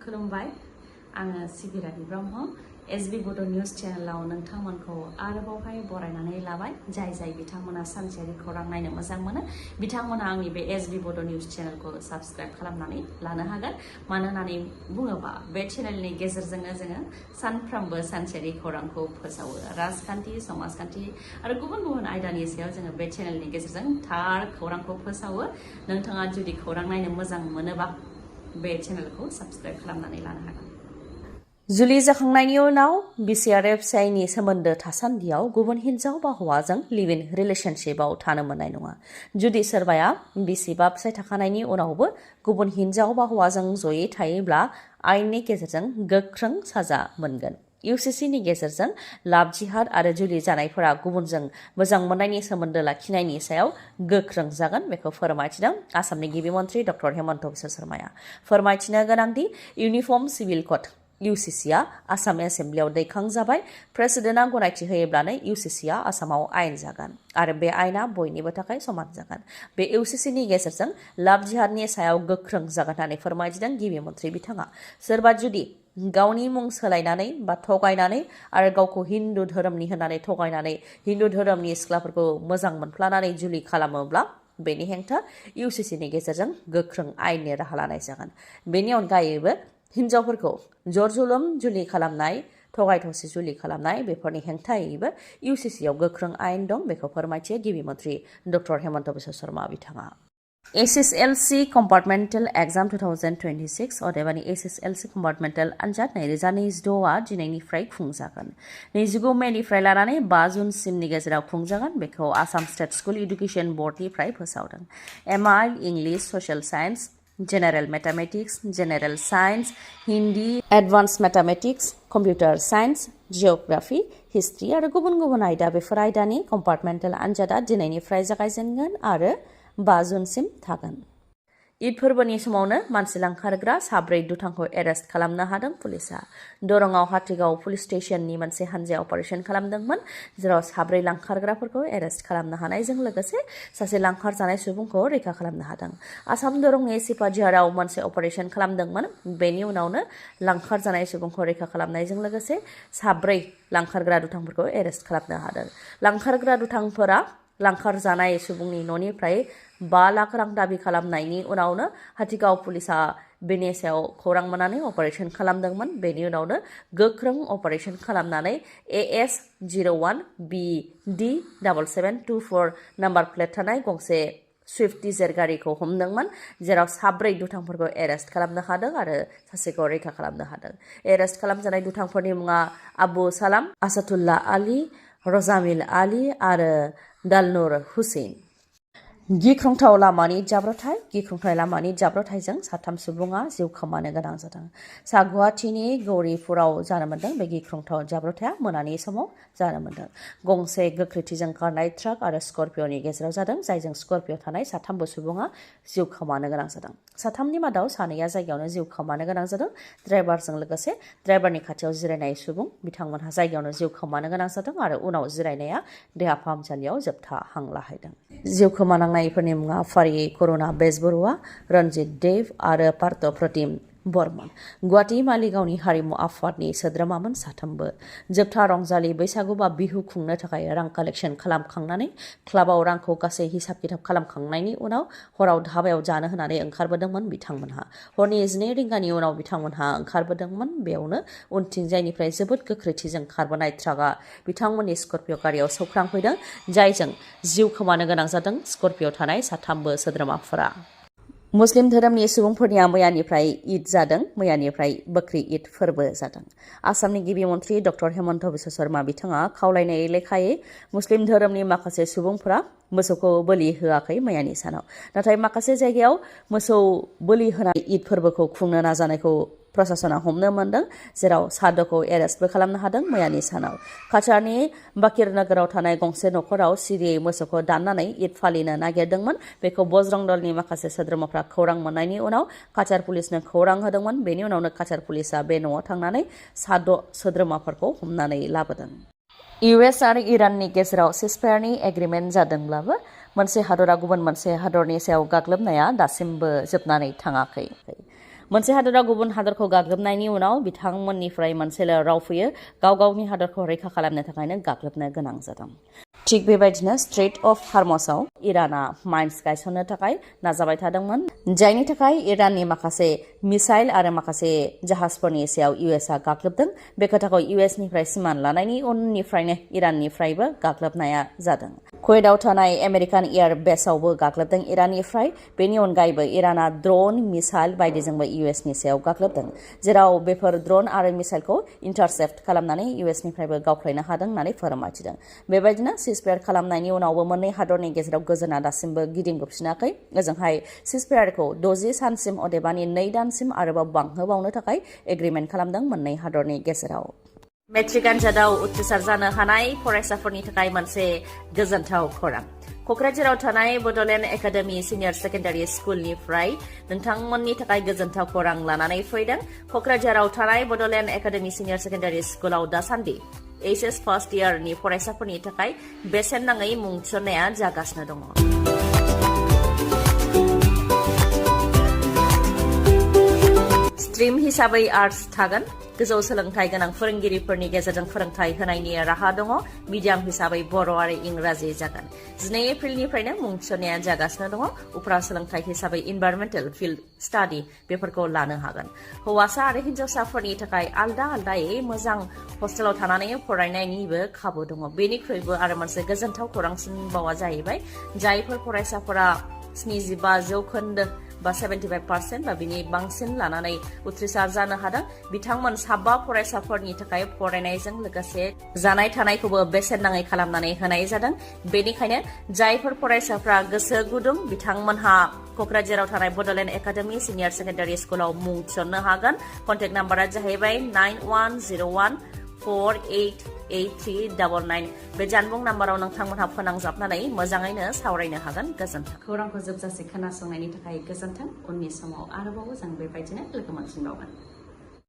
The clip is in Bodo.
खुलुमबाय आङो सिबिरानि ब्रह्म एसबी बड' निउज चेनेलाव नोंथांमोनखौ आरोबावहाय बरायनानै लाबाय जाय बिथांमोना सानसेयारि खौरां नायनो मोजां मोनो बिथांमोना आंनि बे एसबी बड' निउज चेनेलखौ साबस्क्राइब खालामनानै लानो हागोन मानो होननानै बुङोबा बे चेनेलनि गेजेरजोंनो जोङो सानफ्रोमबो सानसेयारि खौरांखौ फोसावो राजखान्थि समाजखान्थि आरो गुबुन आयदानि सायाव जोङो बे चेनेलनि गेजेरजों थार खौरांखौ फोसावो नोंथाङा जुदि खौरां नायनो मोजां मोनोबा बे चेनेलखौ साबस्क्राइब खालामनानै लानो हागोन जुलि जाखांनायनि उनाव बिसि आरो फिसायनि सोमोन्दो थासान्दियाव गुबुन हिन्जाव बा हौवाजों लिभ इन रिलेशनशिपआव थानो मोननाय नङा जुदि सोरबाया बिसि बा फिसाय थाखानायनि उनावबो गुबुन हिन्जाव बा हौवाजों जयै थायोब्ला आयेननि गेजेरजों गोख्रों साजा मोनगोन इउसिसिनि गेजेरजों लाभ जिहाद आरो जुलि जानायफोरा गुबुनजों मोजां मोननायनि सोमोन्दो लाखिनायनि सायाव गोख्रों जागोन बेखौ फोरमायथिदों आसामनि गिबि मन्थ्रि डक्टर हेमन्त बिश्व शर्माया फोरमायथिनो गोनांदि इउनिफर्म सिभिल कड इउसिसिआ आसाम एसेम्ब्लियाव दैखांजाबाय प्रेसिडेन्टआ गनायथि होयोब्लानो इउसिसिआ आसामाव आयेन जागोन आरो बे आयेना बयनिबो थाखाय समान जागोन बे इउसिसिनि गेजेरजों लाभ जिहादनि सायाव गोख्रों जागोन होननानै फोरमायथिदों गिबि मन्थ्रि बिथाङा सोरबा जुदि गावनि मुं सोलायनानै बा थगायनानै आरो गावखौ हिन्दु धोरोमनि होननानै थगायनानै हिन्दु धोरोमनि सिख्लाफोरखौ मोजां मोनफ्लानानै जुलि खालामोब्ला बेनि हेंथा इउसिसिनि गेजेरजों गोख्रों आयेननि राहा लानाय जागोन बेनि अनगायैबो हिन्जावफोरखौ जर-जुलुम जुलि खालामनाय थगाय थसि जुलि खालामनाय बेफोरनि हेंथायैबो इउसिसिआव गोख्रों आयेन दं बेखौ फोरमायथियो गिबि मन्थ्रि डक्टर हेमन्त बिश्व शर्मा बिथाङा एसएसएलसी कम्पार्टमेन्टेल एग्जाम 2026 अदेबानि एसएसएलसी कम्पार्टमेन्टेल आनजाद 2026आ दिनैनिफ्राय खुंजागोन 29 मेनिफ्राय लानानै 5 जुनसिमनि गेजेराव खुंजागोन बेखौ आसाम स्टेट स्कुल एडुकेशन बर्डनिफ्राय फोसावदों MI English social science general mathematics general science Hindi advance mathematics computer science geography history आरो गुबुन आयदा बेफोर आयदानि कम्पार्टमेन्टेल आनजादा दिनैनिफ्राय जागायजेनगोन आरो 5 जुनसिम थागोन ईद फोरबोनि समावनो मानसि लांखारग्रा 3 दुथांखौ एरेस्ट खालामनो हादों पुलिसा दरंआव हाथिगाव पुलिस स्टेशननि मोनसे हानजाया अपारेशन खालामदोंमोन जेराव 3 लांखारग्राफोरखौ एरेस्ट खालामनो हानायजों लोगोसे सासे लांखारजानाय सुबुंखौ रैखा खालामनो हादों आसाम दरंनि सिपाझाराव मोनसे अपारेशन खालामदोंमोन बेनि उनावनो लांखारजानाय सुबुंखौ रैखा खालामनायजों लोगोसे 3 लांखारग्रा दुथांफोरखौ एरेस्ट खालामनो हादों लांखारग्रा दुथांफोरा लांखार जानाय सुबुंनि न'निफ्राय 5 लाख रां दाबि खालामनायनि उनावनो हाथिगाव पुलिसा बेनि सायाव खौरां मोननानै अपारेशन खालामदोंमोन बेनि उनावनो गोख्रों अपारेशन खालामनानै AS01BD7724 नाम्बार प्लेट थानाय गंसे स्विफ्ट डिजायर गारिखौ हमदोंमोन जेराव 3 दुथांफोरखौ एरेस्ट खालामनो हादों आरो सासेखौ रैखा खालामनो हादों एरेस्ट खालामजानाय दुथांफोरनि मुङा आबु सालाम आसादुल्लाह आली रजामिल आली आरो दालनुर हुसैन गिख्रंथाव लामानि जाब्रबथायजों 3 सुबुङा जिउ खोमानो गोनां जादों गुवाहाटीनि गौरीपुराव जानो मोन्दों बे गिख्रंथाव जाब्रबथाया मोनानि समाव जानो मोन्दों गंसे गोख्रैथिजों खारनाय ट्राक आरो स्कर्पिय'नि गेजेराव जादों जायजों स्कर्पिय' थानाय 3 सुबुङा जिउ खोमानो गोनां जादों 3नि मादाव 2आ जायगायावनो जिउ खोमानो गोनां जादों ड्राइभारजों लोगोसे ड्राइभारनि खाथियाव जिरायनाय सुबुं बिथांमोनहा जायगायावनो जिउ खोमानो गोनां जादों आरो उनाव जिरायनाया देहा फाहामसालियाव जोबथा हां लाहैदों जिउ खोमानांनायफोरनि मुङा फारियै करुणा बेजबरुवा रन्जित देव आरो पार्थ प्रतिम बर्मन गुवाहाटी मालिगावनि हारिमु आफादनि सोद्रोमामोन 3बो जोबथा रंजालि बैसागु बा बिहु खुंनो थाखाय रां कालेक्शन खालामखांनानै क्लाबाव रांखौ गासै हिसाब किताब खालामखांनायनि उनाव हराव धाबायाव जानो होनानै ओंखारबोदोंमोन बिथांमोनहा हरनि 12 रिंगानि उनाव बिथांमोनहा ओंखारबोदोंमोन बेयावनो उनथिंजायनिफ्राय जोबोद गोख्रैथिजों खारबोनाय ट्राकआ बिथांमोननि स्कर्पिय' गारियाव सौख्रांफैदों जायजों जिउ खोमानो गोनां जादों स्कर्पिय' थानाय 3बो सोद्रोमाफोरा मुस्लिम धोरोमनि सुबुंफोरनिया मैयानिफ्राय ईद जादों मैयानिफ्राय बकरी ईद फोरबो जादों आसामनि गिबि मन्थ्रि डक्टर हेमन्त बिश्व शर्मा बिथाङा खावलायनाय लेखायै मुस्लिम धोरोमनि माखासे सुबुंफोरा मोसौखौ बोलि होआखै मैयानि सानाव नाथाय माखासे जायगायाव मोसौ बोलि होनाय ईद फोरबोखौ खुंनो नाजानायखौ प्रशासना हमनो मोन्दों जेराव सादखौ एरेस्टबो खालामनो हादों मैयानि सानाव काछारनि बाकिर नोगोराव थानाय गंसे न'खराव सिरियै मोसौखौ दाननानै ईद फालिनो नागिरदोंमोन बेखौ बजरं दलनि माखासे सोद्रोमाफ्रा खौरां मोननायनि उनाव काछार पुलिसनो खौरां होदोंमोन बेनि उनावनो काछार पुलिसा बे न'आव थांनानै 6 सोद्रोमाफोरखौ हमनानै लाबोदों इउएस आरो इराननि गेजेराव सिजफायारनि एग्रिमेन्ट जादोंब्लाबो मोनसे हादरा गुबुन मोनसे हादरनि सायाव गाग्लोबनाया दासिमबो जोबनानै थाङाखै मोनसे हादरा गुबुन हादरखौ गाग्लोबनायनि उनाव बिथांमोननिफ्राय मोनसेल' राव फैयो, गाव गावनि हादरखौ रैखा खालामनो थाखायनो गाग्लोबनो गोनां जादों। थिग बेबायदिनो स्ट्रेट अफ हार्मसआव इराना माइन्स गायसननो थाखाय नाजाबाय थादोंमोन, जायनि थाखाय इराननि माखासे मिसाइल आरो माखासे जाहाजफोरनि सायाव इउएसआ गाग्लोबदों। बे खोथाखौ इउएसनिफ्राय सिमान लानायनि उननिफ्रायनो इराननिफ्रायबो गाग्लोबनाया जादों। कुवेटाव थानाय आमेरिकान एयार बेसआवबो गाग्लोबदों इराननिफ्राय। बेनि अनगायैबो इराना ड्रन, मिसाइल बायदिजोंबो इउएसनि सायाव गाग्लोबदों, जेराव बेफोर ड्रन आरो मिसाइलखौ इन्टारसेप्ट खालामनानै इउएसनिफ्रायबो गावख्लायनो हादों होननानै फोरमायथिदों। बेबायदिनो सिजफायार खालामनायनि उनावबो मोननै हादरनि गेजेराव गोजोना दासिमबो गिदिंबोफिनाखै। ओजोंहाय सिजफायारखौ 60 सानसिम अदेबानि 2 दानसिम आरोबाव बांहोबावनो थाखाय एग्रिमेन्ट खालामदों मोननै हादरनि गेजेराव। मेट्रिक आनजादाव उथ्रिसार जानो हानाय फरायसाफोरनि थाखाय मोनसे गोजोनथाव खौरां। क'क्राझाराव थानाय बड'लेण्ड एकाडेमि सिनियर सेकेन्डारि स्कुलनिफ्राय नोंथांमोननि थाखाय गोजोनथाव खौरां लानानै फैदों। क'क्राझाराव थानाय बड'लेण्ड एकाडेमि सिनियर सेकेन्डारि स्कुलाव दासान्दि एचएस फार्स्ट इयारनि फरायसाफोरनि थाखाय बेसेन नाङै मुं थिसननाया जागासिनो दङ। स्ट्रिम हिसाबै आर्टस थागोन। गोजौ सोलोंथाइ गोनां फोरोंगिरिफोरनि गेजेरजों फोरोंथाइ होनायनि राहा दङ। मिडियाम हिसाबै बर' आरो इंराजि जागोन। 12 एप्रिलनिफ्रायनो मुं थिसननाया जागासिनो दङ। उफ्रा सोलोंथाइ हिसाबै इनभाइरमेन्टेल फिल्ड स्टाडि बेफोरखौ लानो हागोन। हौवासा आरो हिन्जावसाफोरनि थाखाय आलदा आलदायै मोजां हस्टेलाव थानानै फरायनायनिबो खाबु दङ। बेनिख्रुइबो आरो मोनसे गोजोनथाव खौरांसिनबावा जाहैबाय, जायफोर फरायसाफोरा 75% बा 75% बा बिनि बांसिन लानानै उथ्रिसार जानो हादों, बिथांमोन 7 फरायसाफोरनि थाखाय फरायनायजों लोगोसे जानाय थानायखौबो बेसेन नाङै खालामनानै होनाय जादों। बेनिखायनो जायफोर फरायसाफ्रा गोसो गुदुं बिथांमोनहा क'क्राझाराव थानाय बड'लेण्ड एकाडेमि सिनियर सेकेन्डारि स्कुलाव मुं थिसननो हागोन। कन्टेक्ट नाम्बारा जाहैबाय 9101488399। बे जानबुं नाम्बाराव नोंथांमोनहा फोनांजाबनानै मोजाङैनो सावरायनो हागोन। गोजोन्थों। खौरांखौ जोबजासे खोनासंनायनि थाखाय गोजोन्थों। उननि समाव आरोबाव जों बेबायदिनो लोगो मोनफिनबावगोन।